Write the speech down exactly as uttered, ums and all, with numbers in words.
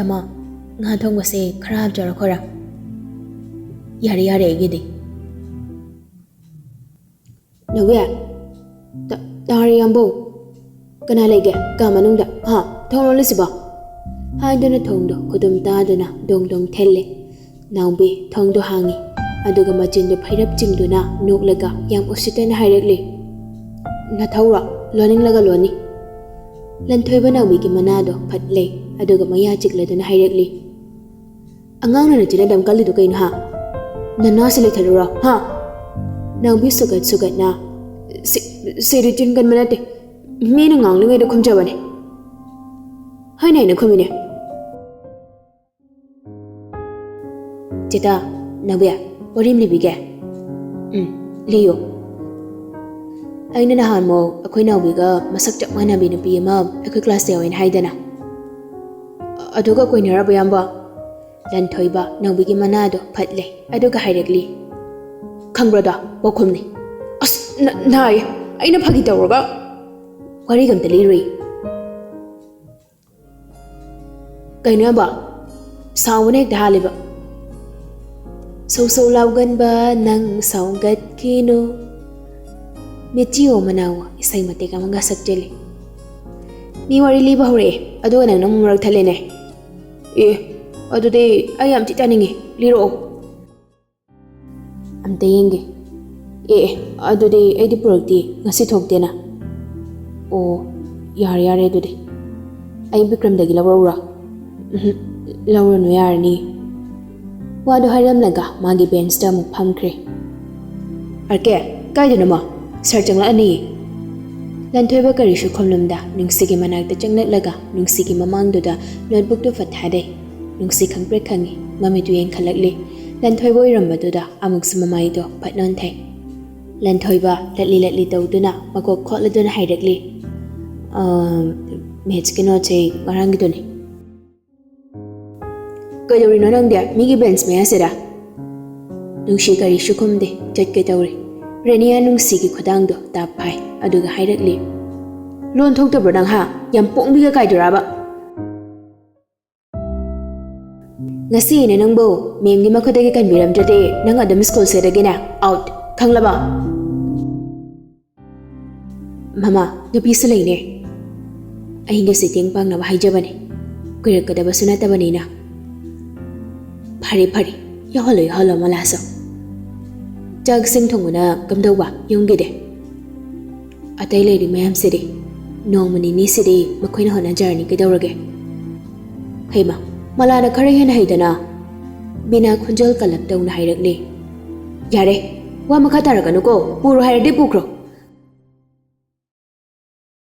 ꯑꯃ, ꯉꯥ ꯊꯣꯡꯕꯁꯦ ꯈꯔ ꯍꯥꯞꯆꯔꯛꯈꯣꯔꯥ? ꯌꯥꯔꯦ, ꯌꯥꯔꯦ, ꯑꯩꯒꯤꯗꯤ꯫ ꯅꯥꯎꯕꯤ, ꯇ-, ꯇꯥꯔꯦ ꯏꯌꯥꯝꯕꯧ꯫ ꯀꯅꯥ ꯂꯩꯒꯦ ꯀꯥ ꯃꯅꯨꯡꯗ? ꯍꯥ? ꯊꯣꯡ ꯂꯣꯜꯂꯤꯁꯤꯕꯣ? ꯍꯥꯏꯗꯨꯅ ꯊꯣꯡꯗꯣ ꯈꯨꯗꯨꯝ ꯇꯥꯗꯨꯅ ꯗꯣꯡ ꯗꯣꯡ ꯊꯤꯜꯂꯦ꯫ ꯅꯥꯎꯕꯤ ꯊꯣꯡꯗꯣ ꯍꯥꯡꯉꯤ꯫ ꯑꯗꯨꯒ ꯃꯆꯤꯟꯗꯨ ꯐꯩꯔꯞ ꯆꯤꯡꯗꯨꯅ ꯅꯣꯛꯂꯒ ꯌꯥꯝ ꯎꯁꯤꯠꯇꯅ ꯍꯥꯏꯔꯛꯂꯤ, "ꯅꯊꯧꯔꯣ? ꯂꯣꯟꯅꯤꯡꯂꯒ ꯂꯣꯟꯅꯤ꯫" ꯂꯟꯊꯣꯏꯕ ꯅꯥꯎꯕꯤꯒꯤ ꯃꯅꯥꯗꯣ ꯐꯠꯂꯦ꯫ ꯑꯗꯨꯒ ꯃꯌꯥ ꯆꯤꯛꯂꯗꯨꯅ ꯍꯥꯏꯔꯛꯂꯤ, "ꯑꯉꯥꯡꯅ ꯅꯆꯤꯟ ꯑꯗꯨꯝ ꯀꯜꯂꯤꯗꯣ ꯀꯩꯅꯣ, ꯍꯥ? ꯅꯅꯥꯁꯦ ꯂꯩꯊꯔꯨꯔꯣ, ꯍꯥ?" ꯅꯥꯎꯕꯤ ꯁꯨꯒꯠ ꯁꯨꯒꯠꯅ, "ꯁꯤ-, ꯁꯤꯗꯤ ꯆꯤꯟ ꯀꯟꯕ ꯅꯠꯇꯦ꯫ ꯃꯤꯅ ꯉꯥꯡꯂꯤꯉꯩꯗ ꯈꯨꯝꯖꯕꯅꯦ꯫ ꯍꯥꯏꯅ ꯍꯥꯏꯅ ꯈꯨꯝꯃꯤꯅꯦ꯫" "ꯆꯦꯇꯥ, ꯅꯥꯎꯕꯤ, ꯋꯥꯔꯤ ꯑꯃ ꯂꯤꯕꯤꯒꯦ꯫" "ꯎꯝ, ꯂꯤꯌꯨ꯫" "ꯑꯩꯅ ꯅꯍꯥꯟꯃꯨꯛ ꯑꯩꯈꯣꯏ ꯅꯥꯎꯕꯤꯒ ꯃꯁꯛ ꯆꯞ ꯃꯥꯟꯅꯕꯤ ꯅꯨꯄꯤ ꯑꯃ ꯑꯩꯈꯣꯏ ꯀ꯭ꯂꯥꯁꯇ ꯌꯥꯎꯋꯦꯅ ꯍꯥꯏꯗꯅ꯫ ꯑꯗꯨꯒ ꯀꯣꯏꯅꯔꯕ, ꯏꯌꯥꯝꯕ?" ꯂꯟꯊꯣꯏꯕ ꯅꯥꯎꯕꯤꯒꯤ ꯃꯅꯥꯗꯣ ꯐꯠꯂꯦ꯫ ꯑꯗꯨꯒ ꯍꯥꯏꯔꯛꯂꯤ, "ꯈꯪꯕ꯭ꯔꯣꯗꯣ? ꯄꯥꯎꯈꯨꯝꯅꯤ꯫" "ꯑꯁ, ꯅ-, ꯅꯥꯏ꯫ ꯑꯩꯅ ꯐꯥꯒꯤ ꯇꯧꯔꯒ ꯋꯥꯔꯤꯒ ꯑꯝꯇ ꯂꯤꯔꯨꯏ꯫" "ꯀꯩꯅꯣ, ꯏꯌꯥꯝꯕ? ꯁꯥꯎꯕꯅ ꯍꯦꯛꯇ ꯍꯥꯜꯂꯤꯕ꯫" "ꯁꯧ ꯁꯧ ꯂꯥꯎꯒꯟꯕ ꯅꯪ ꯁꯥꯎꯒꯠꯈꯤꯅꯨ, ꯃꯤꯠꯆꯤꯌꯣ ꯃꯅꯥꯋꯣ" ꯏꯁꯩ ꯃꯇꯦꯛ ꯑꯃꯒ ꯁꯛꯆꯜꯂꯤ꯫ "ꯃꯤ ꯋꯥꯔꯤ ꯂꯤꯕ ꯍꯧꯔꯛꯑꯦ, ꯑꯗꯨꯒ ꯅꯪꯅ ꯑꯃꯨꯛ ꯃꯔꯛ ꯊꯠꯂꯦꯅꯦ꯫ ꯑꯦ, ꯑꯗꯨꯗꯤ ꯑꯩ ꯌꯥꯝ ꯊꯤ ꯇꯥꯅꯤꯡꯉꯤ, ꯂꯤꯔꯛꯑꯣ꯫" "ꯑꯝꯇ ꯌꯦꯡꯒꯦ꯫ ꯑꯦ, ꯑꯦ, ꯑꯗꯨꯗꯤ ꯑꯩꯗꯤ ꯄꯨꯔꯛꯇꯦ, ꯉꯁꯤ ꯊꯣꯛꯇꯦꯅ꯫" "ꯑꯣ, ꯌꯥꯔꯦ, ꯌꯥꯔꯦ ꯑꯗꯨꯗꯤ꯫ ꯑꯩ ꯕꯤꯀ꯭ꯔꯝꯗꯒꯤ ꯂꯧꯔꯛꯎꯔꯣ?" "ꯎꯝꯍꯨꯝ, ꯂꯧꯔꯅꯨ, ꯌꯥꯔꯅꯤ꯫" ꯋꯥꯗꯣ ꯍꯥꯏꯔꯝꯂꯒ ꯃꯥꯒꯤ ꯕꯦꯟꯁꯇ ꯑꯃꯨꯛ ꯐꯝꯈ꯭ꯔꯦ꯫ "ꯑꯥꯔ ꯀꯦ, ꯀꯥꯏꯗꯅꯣꯃ? ꯁꯥꯔ ꯆꯪꯂꯛꯑꯅꯤꯌꯦ꯫" ꯂꯟꯊꯣꯏꯕ ꯀꯔꯤꯁꯨ ꯈꯨꯝꯂꯝꯗ ꯅꯨꯡꯁꯤꯒꯤ ꯃꯅꯥꯛꯇ ꯆꯪꯂꯛꯂꯒ ꯅꯨꯡꯁꯤꯒꯤ ꯃꯃꯥꯡꯗꯨꯗ ꯅꯣꯠꯕꯨꯛꯇꯨ ꯐꯠ ꯊꯥꯗꯩ꯫ ꯅꯨꯡꯁꯤ ꯈꯪꯄ꯭ꯔꯦꯛ ꯈꯪꯉꯤ, ꯃꯃꯤꯠꯇꯨ ꯌꯦꯡꯈꯠꯂꯛꯂꯤ꯫ ꯂꯟꯊꯣꯏꯕ ꯑꯣꯏꯔꯝꯕꯗꯨꯗ ꯑꯃꯨꯛꯁꯨ ꯃꯃꯥꯏꯗꯣ ꯐꯠ ꯅꯣꯟꯊꯩ꯫ ꯂꯟꯊꯣꯏꯕ ꯂꯠꯂꯤ ꯂꯠꯂꯤ ꯇꯧꯗꯨꯅ ꯃꯀꯣꯛ ꯈꯣꯠꯂꯗꯨꯅ ꯍꯥꯏꯔꯛꯂꯤ, "ꯑꯥ, ꯃꯦꯠꯁꯀꯤ ꯅꯣꯠꯁꯦ ꯉꯔꯥꯡꯒꯤꯗꯨꯅꯤ꯫" "ꯀꯩꯗꯧꯔꯤꯅꯣ ꯅꯪꯗꯤ ꯃꯤꯒꯤ ꯕꯦꯟꯁ ꯃꯌꯥꯁꯤꯗ?" ꯅꯨꯡꯁꯤ ꯀꯔꯤꯁꯨ ꯈꯨꯝꯗꯦ, ꯆꯠꯀꯦ ꯇꯧꯔꯤ꯫ ꯔꯦꯅꯤꯌꯥ ꯅꯨꯡꯁꯤꯒꯤ ꯈꯨꯗꯥꯡꯗꯣ ꯇꯥꯞ ꯐꯥꯏ, ꯑꯗꯨꯒ ꯍꯥꯏꯔꯛꯂꯤ, "ꯂꯣꯟ ꯊꯣꯛꯇꯕ꯭ꯔꯣ ꯅꯪ, ꯍꯥ? ꯌꯥꯝ ꯄꯣꯡꯕꯤꯒ ꯀꯥꯏꯗꯣꯔꯕ?" ꯉꯁꯤ ꯑꯩꯅ ꯅꯪꯕꯨ ꯃꯦꯝꯒꯤ ꯃꯈꯨꯠꯇꯒꯤ ꯀꯟꯕꯤꯔꯝꯗ꯭ꯔꯗꯤ ꯅꯪ ꯑꯗꯨꯝ ꯁ꯭ꯀꯨꯜꯁꯤꯗꯒꯤꯅꯦ ꯑꯥꯎꯠ, ꯈꯪꯂꯕ? ꯃꯃꯥ, ꯅꯨꯄꯤꯁꯨ ꯂꯩꯅꯦ꯫ ꯑꯩꯅꯁꯨ ꯇꯦꯡ ꯄꯥꯡꯅꯕ ꯍꯥꯏꯖꯕꯅꯤ, ꯀꯨꯏꯔꯛꯀꯗꯕꯁꯨ ꯅꯠꯇꯕꯅꯤꯅ꯫ ꯐꯔꯦ ꯐꯔꯦ, ꯌꯥꯎꯍꯜꯂꯣ ꯌꯥꯎꯍꯜꯂꯣ ꯃꯂꯥꯁꯨ꯫ ꯆꯥꯛ ꯏꯁꯤꯡ ꯊꯣꯡꯕꯅ ꯀꯝꯗꯧꯕ ꯌꯨꯝꯒꯤꯗꯤ? ꯑꯇꯩ ꯂꯩꯔꯤ ꯃꯌꯥꯝꯁꯤꯗꯤ ꯅꯣꯡꯃ ꯅꯤꯅꯤꯁꯤꯗꯤ ꯃꯈꯣꯏꯅ ꯍꯣꯠꯅꯖꯔꯅꯤ, ꯀꯩꯗꯧꯔꯒꯦ? ꯍꯩꯃ, ꯃꯂꯥꯅ ꯈꯔ ꯍꯦꯟꯅ ꯍꯩꯗꯅ꯫ ꯕꯤꯅꯥ ꯈꯣꯟꯖꯦꯜ ꯀꯜꯂꯞ ꯇꯧꯅ ꯍꯥꯏꯔꯛꯂꯦ꯫ ꯌꯥꯔꯦ, ꯋꯥ ꯃꯈꯥ ꯇꯥꯔꯛꯀꯅꯨꯀꯣ, ꯄꯨꯔꯣ ꯍꯥꯏꯔꯗꯤ ꯄꯨꯈ꯭ꯔꯣ꯫